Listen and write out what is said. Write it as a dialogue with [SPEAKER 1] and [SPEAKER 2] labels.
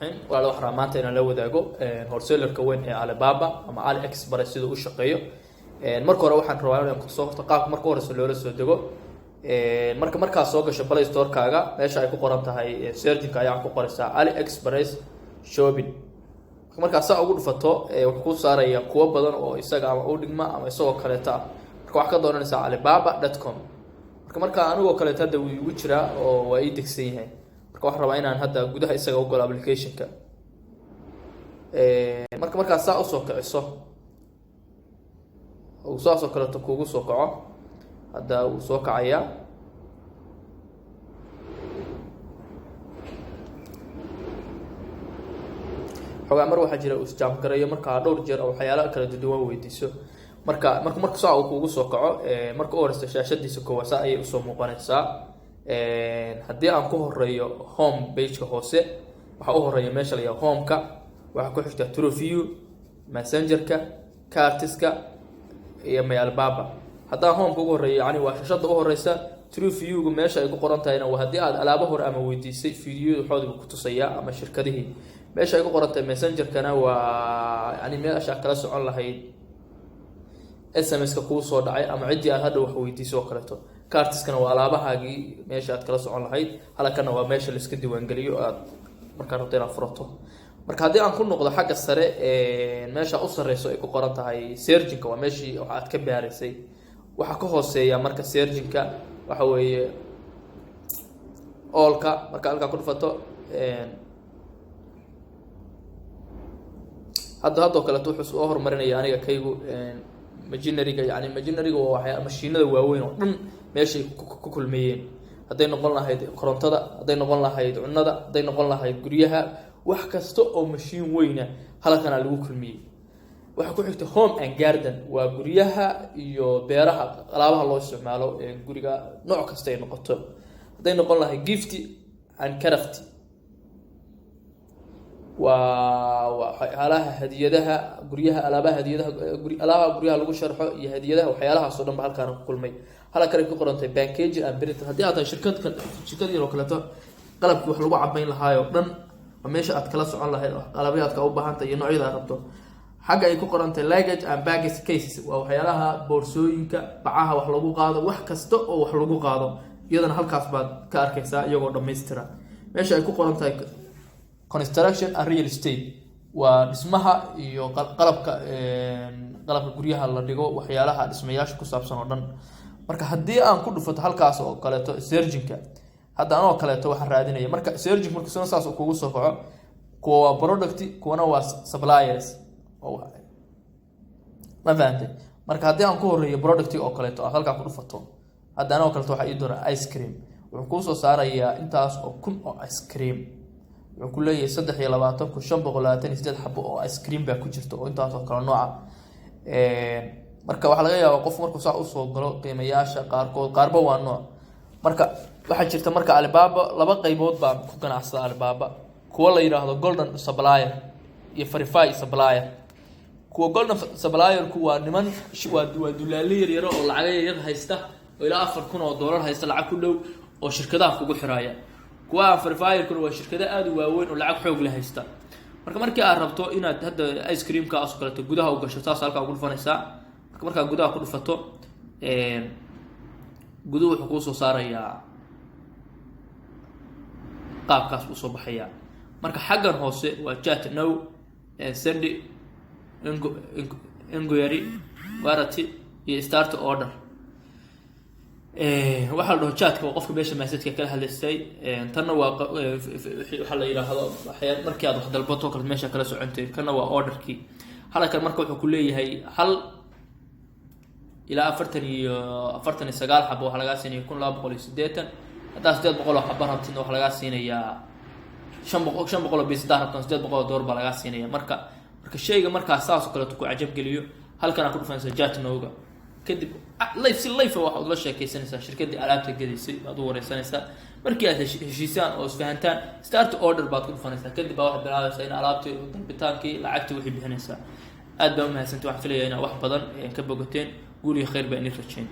[SPEAKER 1] Walaal, waxaan rabaa maanta inaan la wadaago wholesalerka weyn ee Alibaba ama AliExpress siduu u shaqeeyo. Marka hore waxaan rabaa inaan kusoo horto qaabka marka horeysa loola soo dego. Marka markaad soo gasho Play Store-kaaga, meesha ay ku qoran tahay searching ayaa ku qoraysaa AliExpress Shopping. Markaa saa ugu dhufato, wuxuu kuu saaraya kuwo badan oo isaga ama u dhigma ama isagoo kaleeto ah. Marka waxaa ka dooranaysaa alibaba.com. Marka anigoo kaleeto hadda wuu igu jiraa oo waa ii degsan yahay. Marka waxaan rabaa inaan hadda gudaha isaga u galo applicationka. Marka markaad saa usoo kiciso, uu saasoo kaleeto kugu soo kaco, hadda wuu soo kacayaa. Xoogaa mar waxaa jira uu isjaam gareeyo, markaa dhowr jeer oo waxyaala kala duwan weydiiso. Marka saa uu kugu soo kaco, marka u horeysa shaashadiisa koowaad saa ayay usoo muuqanaysaa. Haddii aan ku horeeyo home pageka hoose, waxaa u horeeya meesha la yidhaha homeka, waxaa ku xigta TrueView, Messengerka, Cartska iyo My Alibaba. Haddaan homeka ugu horeeyo, yani waa shashada u horeysa. TrueView-ga meesha ay ku qoran tahayna waa haddii aad alaabo hore ama weydiisay, videoyada waxoodiba ku tusaya ama shirkadihii. Meesha ay ku qoran tahay Messengerkana waa yani meesha kala socon lahayd SMS-ka kuu soo dhacay ama ciddii aad hadha wax weydiiso oo kaleeto. Cartskana waa alaabahaagii meesha aad kala socon lahayd. Halakana waa meesha laiska diiwaangeliyo aad markaa rabto inaad furato. Marka haddii aan ku noqdo xagga sare, meesha u sareyso ay ku qoran tahay searchingka, waa meeshii wax aad ka baaraysay. Waxaa ka hooseeya marka searchingka waxa weeye allka. Marka halkaa ku dhufato, hadda haddoo kaleeto wuxuu soo horumarinaya aniga kaygu machineryga. Yani machineryga waa waxyaa mashiinada waaweyn oo dhan meeshay ku kulmeeyeen, hadday noqon lahayd korontada, hadday noqon lahayd cunada, hadday noqon lahayd guryaha, wax kasta oo mashiin weyna halkanaa lagu kulmiyey. Waxaa ku xigta home and garden, waa guryaha iyo beeraha, alaabaha loo isticmaalo guriga nooc kasta ay noqoto. Hadday noqon lahayd gift and craft, waa waxyaalaha hadiyadaha guryaha, alaabaha hadiyadaha, alaabaha guryaha lagu sharxo iyo hadiyadaha, waxyaalahaas oo dhan ba halkaana ku kulmay. Halka kale ku qorantay packaging and printer, haddii aad tahay shirkad, shirkad yar oo kaleeto, qalabkii wax lagu cabayn lahaay oo dhan waa meesha aad kala socon lahayd qalabyaadka u baahantay iyo noocyada aad rabto. Xagga ay ku qorantay luggage and baggage cases, waa waxyaalaha boorsooyinka, bacaha wax lagu qaado, wax kasta oo wax lagu qaado, iyadana halkaas baad ka arkaysaa iyagoo dhammaystira. Meesha ay ku qoran tahay construction and real estate waa dhismaha iyo qalabka guryaha la dhigo, waxyaalaha dhismayaasha ku saabsan oo dhan. Marka haddii aan ku dhufato halkaas oo kaleeto searchingka, hadda anoo kaleeto waxaan raadinaya. Marka searching marka sina saas kugu soo kaco, kuwa waa product, kuwana waa suppliers, ma fahantay? Marka haddii aan ku horeeyo product oo kaleeto, aad halkaa ku dhufato, hadda anoo kaleeto waxaa ii doona ice cream. Wuxuu kuu soo saarayaa intaas oo kun oo ice cream. Wuxuu ku leeyahay 23,528 xabo oo ice cream baa ku jirta oo intaas oo kale nooca. Marka waxaa laga yaabaa qof markuu saa usoo galo qiimayaasha qaarkood, qaarba waa nooc. Marka waxaa jirta, marka Alibaba laba qaybood baa ku ganacsada Alibaba: kuwa la yidhaahdo golden supplier iyo verify supplier. Kuwa golden supplierku waa niman waa dulaalo yaryaro oo lacaga yaryar haysta, oo ilaa $4,000 haysta, lacag ku dhow, oo shirkadaha kugu xiraaya. Kuwa verifierkuna waa shirkado aada u waaweyn oo lacag xoog la haysta. Marka markii aad rabto inaad hadda ice creamkaas oo kaleeto gudaha u gasho, saas halkaa ugu dhufanaysaa. Marka markaa gudaha ku dhufato, guduhu wuxuu kuu soo saarayaa qaabkaas usoo baxayaa. Marka xaggan hoose waa chat now, send inquiry, warranty iyo start order. Waxaa la dhaho chatka waa qofka meesha messageka kala hadlaysay. Tanna waa waxaa la yidhaahdo waxyaa markii aad wax dalbato kale meesha kala socontay. Kanna waa orderkii. Halkan marka wuxuu ku leeyahay hal ilaa afartan iyo 49 xabo waxaa lagaa siinaya 1,280. Haddaa 800 oo xabo rabtidna, waxaa lagaa siinayaa 500. 500 oo piece haddaa rabtan, $800 baa lagaa siinaya. Marka shayga markaa saas oo kaleeto ku cajabgeliyo, halkan aa ku dhufanaysa chat nowga. Kadib live, si live waxaad ula sheekeysanaysaa shirkaddii alaabta gadaysay baad u wareysanaysaa. Markii aad heshiisaan oo isfahantaan, start order baad ku dhufanaysaa. Kadib baa waxaad bilaabaysaa in alaabtii dalbitaankii, lacagtii, wixii bixinaysaa. Aad baa umahadsantay. Waxaan filaya inaad wax badan ka bogateen. Guul iyo khayr baa inii rajayn.